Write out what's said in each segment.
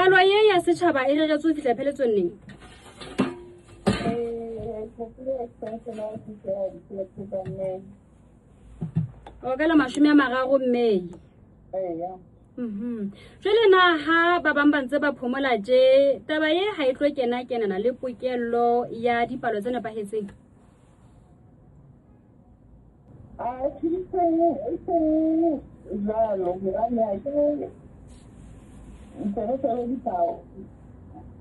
Palo ye ya setšhaba e reretswe ho fihla pheletsong neng? O ka la 30 May. Jwale na ha ba bang ba ntse ba phomola tje, taba ye ha e tlo kena kenana le pokello ya dipalo tse nepahetseng? A seng jwalo, hobane ha ke ntse re sebedisa,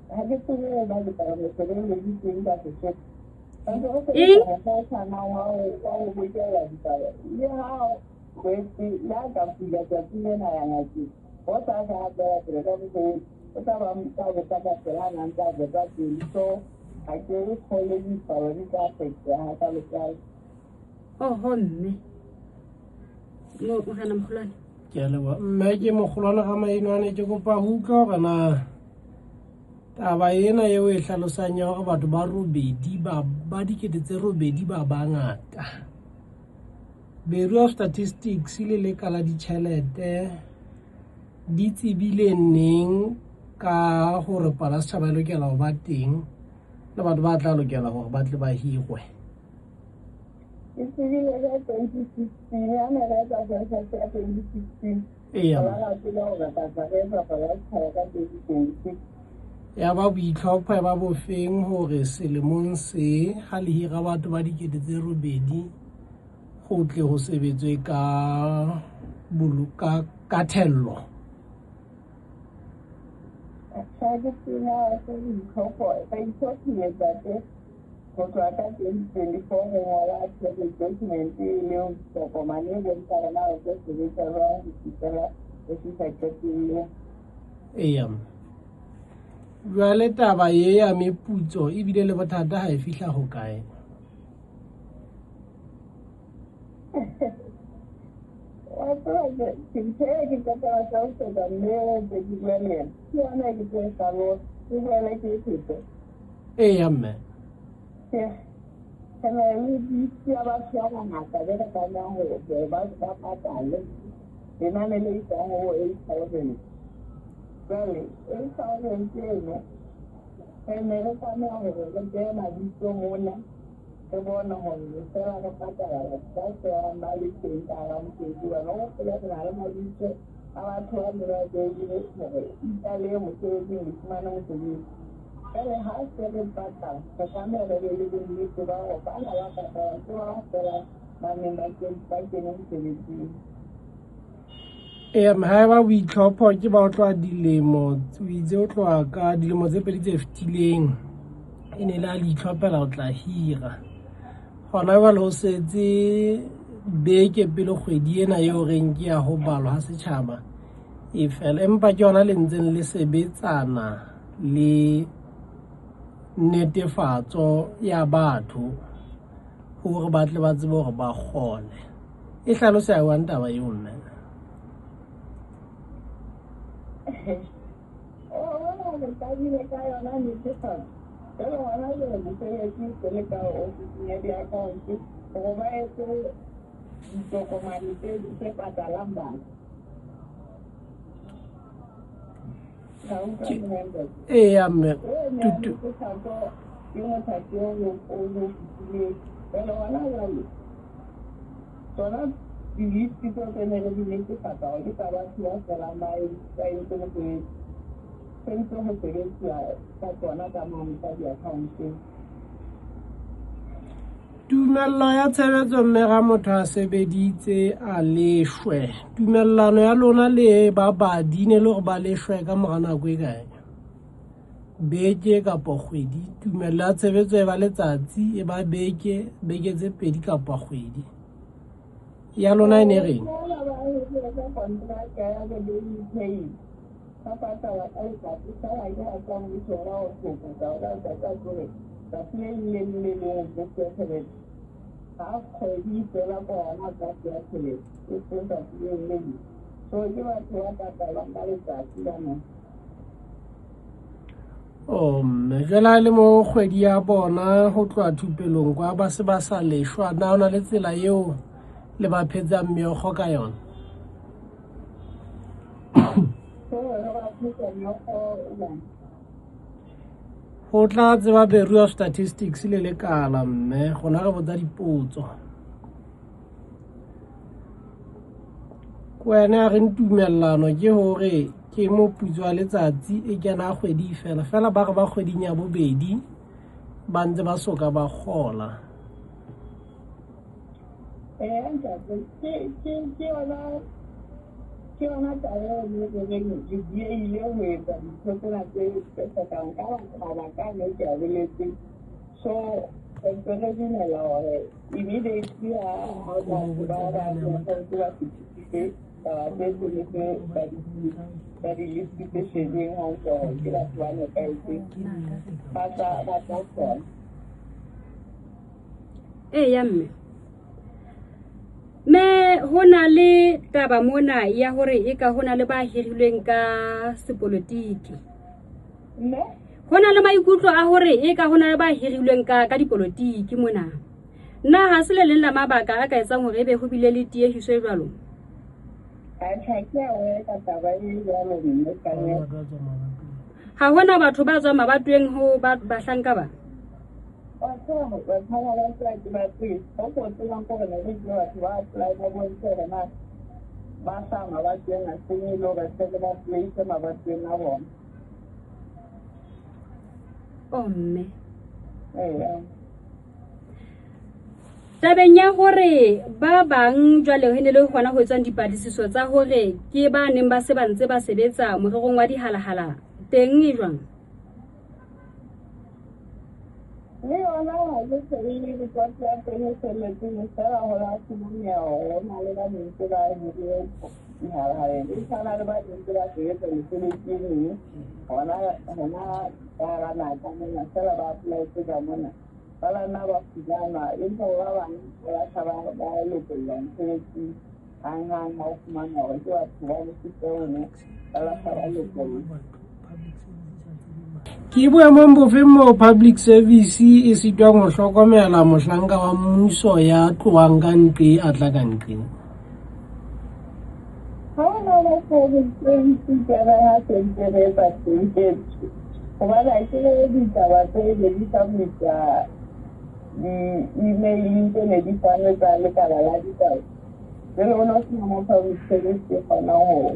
ha ke tsebe ba dipalo sebeleditseng ka Sesotho. Ba ntse re sebedisa mokgwa o tshwanang wa ho bokella dipalo. Le ha kwetse, le ha ka fula tsatsi lena ya ngakeng, ho sa sa a tswela pele ka mosebetsi, o tla ba tsa botsa ka tsela a nang tsa botsa pele. So ha ke kgolwe dipalo di tla fetoha hakalo-kalo. Oho mme. Morena mogolwane. Ke a leboha. Mme ke mogolwane ga Mainwane, ke kopa ho utlwa hore na taba ena eo e hlalosang ya hore batho ba robedi ba 8,000 ba bangata. Bureau of Statistics le lekala ditjhelete di tsebile neng ka hore palo ya setjhaba e lokela ho ba teng le batho ba tla lokela hore ba tle ba hirwe? Ke tsebile ka 2016, ha ne re etsa census ya 2016. Eya. Ba ratile hore tla re etsa palo ya setjhaba ka 2026. Ya ba boitlhopho ya ba bofeng hore selemong se ha le hira batho ba 8,000 ho tle ho sebetswe ka boloka ka thello? Ha ke tsena se boitlhopho, re itlhophile tate ho tloha ka 2024 re ngola project document e leng tokomane e bontshang hore na re tlo sebetsa jwang ho fihlela re fihla qetellong. Eya. Jwale taba ye ya meputso ebile le bothata ha e fihla ho kae? Wa tseba ke ntho e ke qeta ho hlalosetsa mme ntse ke bua le yena. Ke yona e ke tlo e hlalosa, ke boele ke e phete. Eya mme. Re na le list ya batho ba bangata be re tlamehang hore ba patale. Lenane le isang ho 8,000. Jwale 8,000 eno re ne re tlameha hore re behe mabitso mona, re bone hore re fela re patala batho ba felang ba le teng ka hara mosebetsi. Hobane o hopole re na le mabitso a batho ba ne ba behile hore ipalehe mosebetsing, le fumane mosebetsi. Jwale ha se re patala, re tlameha re be le bonnete ba hore bana ba patalang ke ba felang ba neng ba kene mosebetsing. Eya, ha eba boitlhopho ke ba ho tloha dilemo, o itse o tloha ka dilemo tse pedi tse fetileng e ne le ha le itlhophela ho tla hira. Hona jwale ho setse beke pele kgwedi ena eo reng ke ya ho balwa ha setjhaba e fela, empa ke yona le ntseng le sebetsana le netefatso ya batho hore ba tle ba tsebe hore ba kgone. E hlalosa jwang taba eo mme? O re qadile ka yona netefatso. Jwale hona jwale mosebetsi se le ka ofising ya di-account hore ba etse ditokomane tse patalang batho. Eya mme. Netefatso ke mothati o o fetileng. Jwale hona jwale tsona di-list tseo tse ne re di netefatsa hore ke tsa batho ba felang ba entse mosebetsi. Se ntse ho sebetsuwa ka tsona ka mane ka di-account-eng. Tumello ya tshebetso mme ga motho a sebeditse a leshwe. Tumellano ya lona le babadi ne le hore ba leshwe ka mora nako e kae? Beke kapa kgwedi? Tumello ya tshebetso e ba letsatsi, e ba beke, beke tse pedi kapa kgwedi. Ya lona e ne reng? Ba etsa kontraka ya the daily pay. Ba patala ka letsatsi, feela ke ha tsa mmuso ona o fokotsa o ka letsatsi a tlo re tsatsi le leng le le leng o tlo fuwa tjhelete. Ha kgwedi e fela ka ona o tla fuwa tjhelete, e seng tsatsi le leng le leng. So ke batho ba patalang ka letsatsi bana. Oh mme, jwale ha e le mo kgwedi ya bona ho tloha thupelong kwa ba se ba sa leshwa, na ho na le tsela eo le ba phetsang meokgo ka yona? Ho tla tseba Bureau of Statistics le lekala mme gona re botsa dipotso. Ko wena a reng tumellano ke hore ke moputso wa letsatsi e kena kgwedi fela fela ba re ba kgweding ya bobedi ba ntse ba soka ba kgola. Ee, ntate, ke yona taba eo re reng re diehile ho etsa dintho tsena tse hlokang ka mabaka a ne ke a boletseng. So re ntse re dumela hore immediately ha batho ba ba tshwanetse ba fetisitse taba tse tse ba di listitse shebeng hantle hore ke batho ba nepahetseng ba tla kgona. Eya mme. Me ho na le taba mona ya hore e ka ho na le ba hirilweng ka sepolotiki. Mme? Ho na le maikutlo a hore e ka ho na le ba hirilweng ka dipolotiki mona. Na ha se le leng la mabaka a ka etsang hore ebe ho bile le tiehiso e jwalo? Atjhe, ke a o ka taba e jwalo mme ka ne. Ha hona batho ba tswang mabatoweng ho bahlanka ba? Batho ba ba tswa ke ba tswe. Ho ko tsebang hore ne re ke batho ba apply ba bontshe hore na ba hlaha mabatoweng a seng e le hore se re ba place mabatoweng a bona. Oh mme. Eya. Tabeng ya hore ba bang jwale ho ne le hona ho etswang dipatlisiso tsa hore ke ba neng ba se ba ntse ba sebetsa morerong wa dihalahala teng e jwang? Le yona ha ke tsebe report ya teng e felletseng fela ho la fumaneha hore ho na le ba ntse ba hirile dihalahaleng. E tshwana le ba ntse ba sebetsa mesebetsi e meng hona ka hara naha mona fela ba apply-etse ka mona. Ba bana ba fumana empa ba bang ba tla ba lokollwa mosebetsing hang-hang ha o fumana hore ke batho ba mofuta ono ba lahla ba lokollwa. Ke boemong bofe moo public service e sitwang ho hlokomela mohlanka wa mmuso ya tlohang ka nqe a tla ka nqe? Ha ho na le public service ke re ha se ntse re etsa tshebetso. Hobane ha ke ditaba tse ne di submit-a di-email-ing tse ne di fanwe tsa lekala la ditaba. Jwale ho no sena mo public service e kgonang ho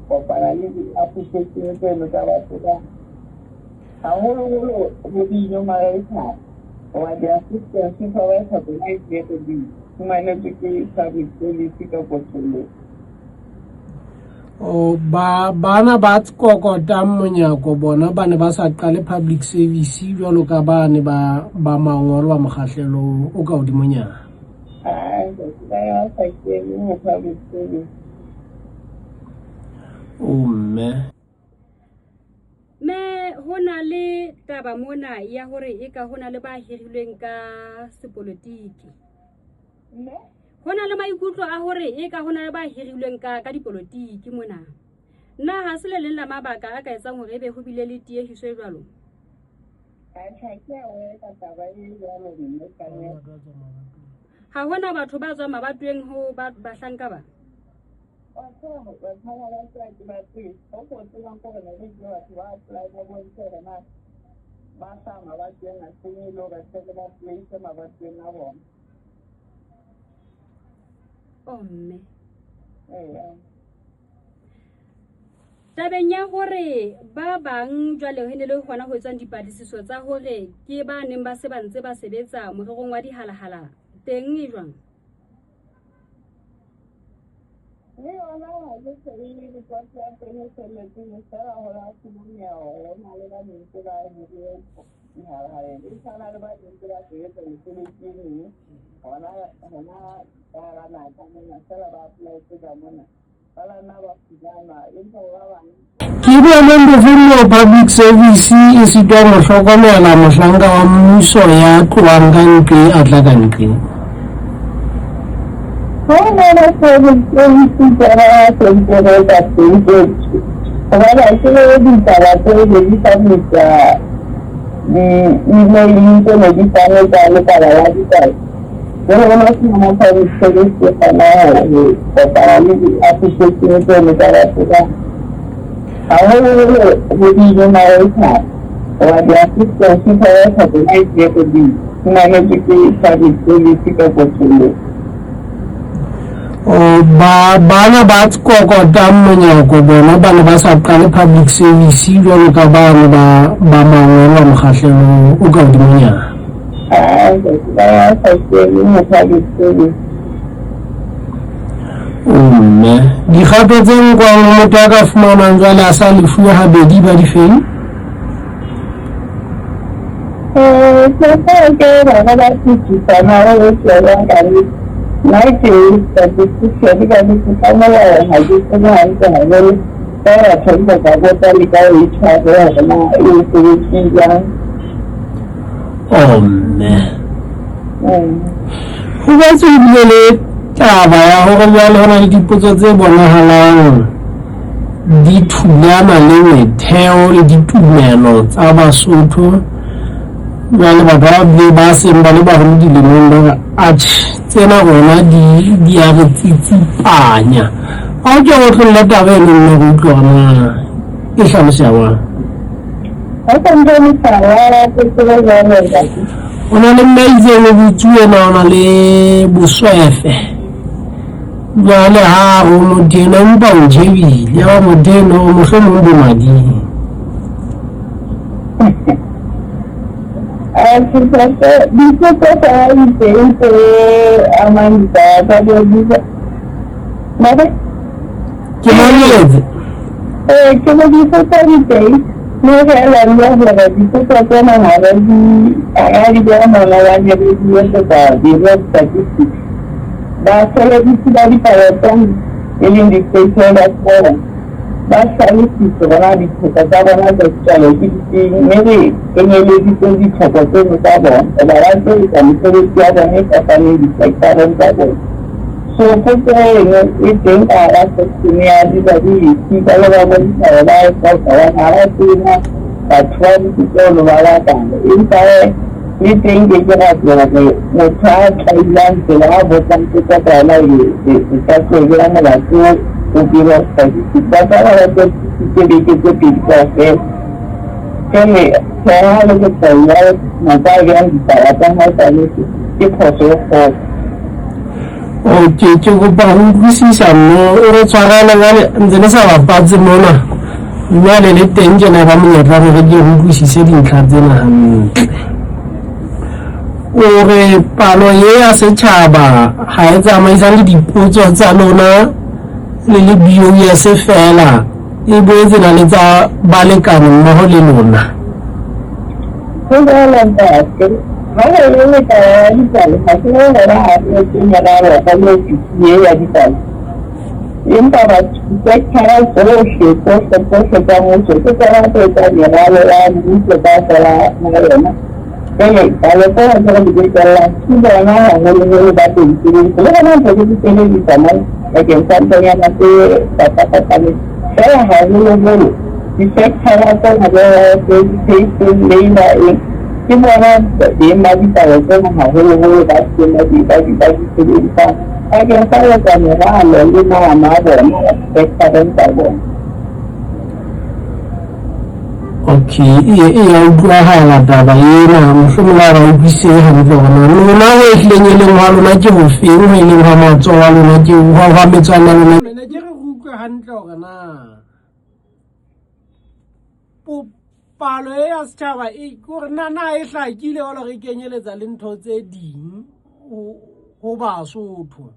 kopana le di-application tseno tsa batho ba haholoholo ho di-enumerator hoba di-assistant supervisor tsona e tle di fumanetswe ke public service ka kotloloho. O ba bana ba kokotang monyako bona ba ne ba sa qale public service jwalo ka ba ne ba mangolo ba mokgahlelo o ka hodimonyana. Ai, ba ne ba sa kene ho public service. O mme. Me ho na le taba mona ya hore e ka ho na le ba hirilweng ka sepolotiki. Mme? Ho na le maikutlo a hore e ka ho na le ba hirilweng ka dipolotiki mona. Na ha se le leng la mabaka a ka etsang hore ebe ho bile le tiehiso e jwalo? Atjhe, ke a o ka taba e jwalo mme ka ne. Ha hona batho ba tswang mabatoweng ho bahlanka ba? Batho ba tswa ke ba tswe. Ho ko tsebang hore ne re ke batho ba apply ba bontshe hore na ba hlaha mabatoweng a seng e le hore se re ba place mabatoweng a bona. Oh mme. Eya. Tabeng ya hore ba bang jwale ho ne le hona ho etswang dipatlisiso tsa hore ke ba neng ba se ba ntse ba sebetsa morerong wa dihalahala teng e jwang? Le yona ha ke tsebe report ya teng e felletseng fela ho la fumaneha hore ho na le ba ntse ba hirile dihalahaleng. E tshwana le ba ntse ba sebetsa mesebetsi e meng hona ka hara naha mona fela ba apply-etse ka mona. Ba bana ba fumana empa ba bang Ke boemong bofe moo public service e sitwang ho hlokomela mohlanka wa mmuso ya tlohang ka nqe a tla ka nqe? Ha ho na le public service ke re ha se ntse re etsa tshebetso. Hobane ha ke ditaba tse ne di submit-a di-email-ing tse ne di fanwe tsa lekala la ditaba. Jwale ho no sena mo public service e kgona ho kopana le di-application tseno tsa batho ba. Haholoholo ho di-enumerator hoba di-assistant supervisor tsona e tlile di fumanetswe ke public service ka kotloloho. O ba bana ba kokotang monyako bona ba ne ba sa qale public service jwalo ka bane ba ba mangolo a mokgahlelo o ka hodimonyana. Aa, ba sa kene ho public service. O mme dikgato tse nkwang ho motho a ka fumanwang jwale a sa lefuwe habedi ba di feng? Se ke bana ba phikisana ho tswela ka nnete. Nna ke statistician ka nnete ka molao ha ke tsebe hantle haholo. Ka batho ba ka botsa le ka HR hore na e sebetse jwang. O mme ho boetse ho bile le taba ya hore jwale ho na le dipotso tse bonahalang di thulana le metheo le ditumelo tsa Basotho. Jwale batho ba bile ba seng ba le baholo dilemong ba re atjhe tsena rona di di a re tsitsipanya. Ha o ke o tlolle taba eno mme re utlwe hore na e hlaloseha jwang. Ha sa ntse mohlala ke tsebe jwalo ntate. O na le mme a itseng o botsuwe na o na le boswefe. Jwale ha re o motho ena empa o jebile ya ba motho eno o mohlomong bo mading. Dipotso tsa diteng tse amang ditaba tsa bo Mare? Ke mametse. Ee, ke mo dipotso diteng mme feela le hore dipotso tsena ha re di ha di beha mona ba ne re di etsetsa Bureau of Statistics. Basebedisi ba dipalo tsena e leng di-stakeholders tsena ba hlalositse hore na ditlhoko tsa bona tsa dipalo ke difeng mme re kenyeleditse ditlhoko tseno tsa bona hoba ba tlo etsa mesebetsi ya bona e fapaneng di-sector-eng tsa bona. So potso eno e teng ka hara section ya disability ba le ba bontsha hore ba e hloka hobane ha ba tsebe na batho ba dikolo ba bakae. Empa hee le teng ke ke ra tloha re motho a tlailang tsela a botsang potso ka yona e ka tlo beha molato ho Bureau of Statistics. Batho ba ba tsebisitse beke tse pedi kaofela. Jwale tjhe ha le letshwao ya motho a behang ditaba tsa hae tsa nnete ke phoso e kgolo. Okay, ke kopa ho utlwisisa mme o re tshwarele jwale ntse le sa bapatse mona jwale le teng tjena ba monyetla hore re ke re utlwisise dintlha tsena hantle. O re palo ye ya setjhaba ha e tsamaisane le dipotso tsa lona le le BOS fela e boetse na le tsa balekane mmoho le lona. Ho jwalo ntate. Ha re le taba ya dipalo ha se hore ha re etse meralo ka ofisi e ya dipalo. Empa batho di-sector-a tsohle tsohle tsohle tsa mmuso ke tsona tse etsang meralo ya mmuso kaofela ha yona. Jwale palo tsena tse re di bokellang ke bona haholoholo ba tlo di sebedisa. Le rona ntse re di sebedisa mona bakeng sa nthonyana tse fapafapaneng. Feela haholoholo di-sector-a tsena bo education, labour eng ke bona beng ba dipalo tsena haholoholo ba seng ba di ba di ba di sebedisang bakeng sa ho etsa meralo le maano a bona di-sector-eng tsa bona. Okay, e ya utlwahala taba ena mohlomong ha ba utlwisise hantle hore na lona ho ehlileng e leng hwa lona ke hofeng ho e leng hwa matsoho a lona ke hwa metswalle ya lona. Ne ke re re utlwe hantle hore na palo e ya setjhaba e kore na na e hlakile jwalo re kenyeletsa le ntho tse ding ho Basotho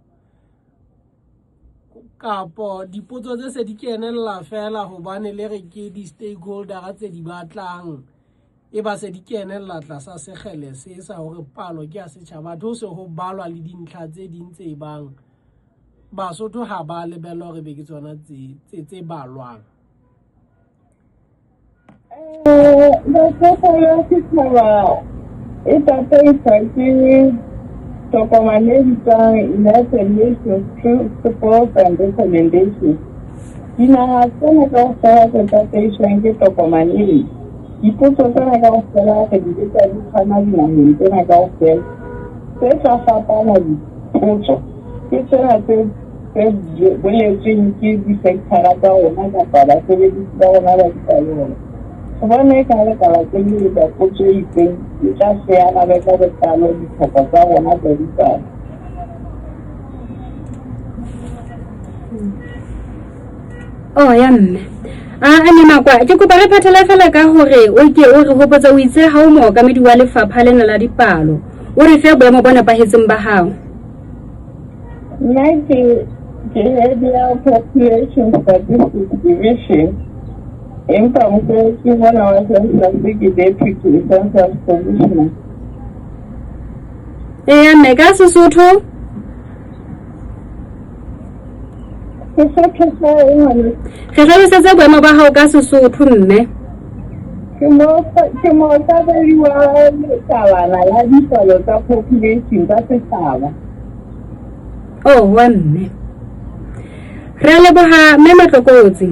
kapo dipotso tse se di kenella fela hobane le re ke di-stakeholder tse di batlang e ba se di kenella tlasa sekgele se sa hore palo ke ya setjhaba athe ho se ho balwa le dintlha tse ding tse bang Basotho ha ba lebella hore be ke tsona tse balwang. Basotho ya setjhaba e tataiswa ke tokomane e bitswang United Nations Principles and Recommendations. Dinaha tsena kaofela tse tataiswang ke tokomane ena. Dipotso tsena kaofela re di etsa di tshwana dinaheng tsena kaofela. Tse tla fapana dipotso ke tsena tse tse boletsweng ke disekthara tsa rona kapa basebedisi ba rona ba dipalong. Re bona eka ha re ka ba kenyeletsa potso e itseng e tla hle e arabe ka botlalo ditlhoko tsa rona tsa dipalo. Oh ya mme a a Nemakwa ke kopa re phethele fela ka hore o ke o re hopotse o itse ha o mookamedi wa lefapha lena la dipalo o re fe boemo bo nepahetseng ba hao. Nna ke ke head ya Population Statistics Division empa mosebetsi mona wa census ke deputy census commissioner. Eya mme ka Sesotho Sesotho sa eng ngwaneso? Re hlalosetse boemo ba hao ka Sesotho mme. Ke mookamedi wa lekalana la dipalo tsa population tsa setjhaba. Oh wa mme. Re a leboha mme Matlokotsi.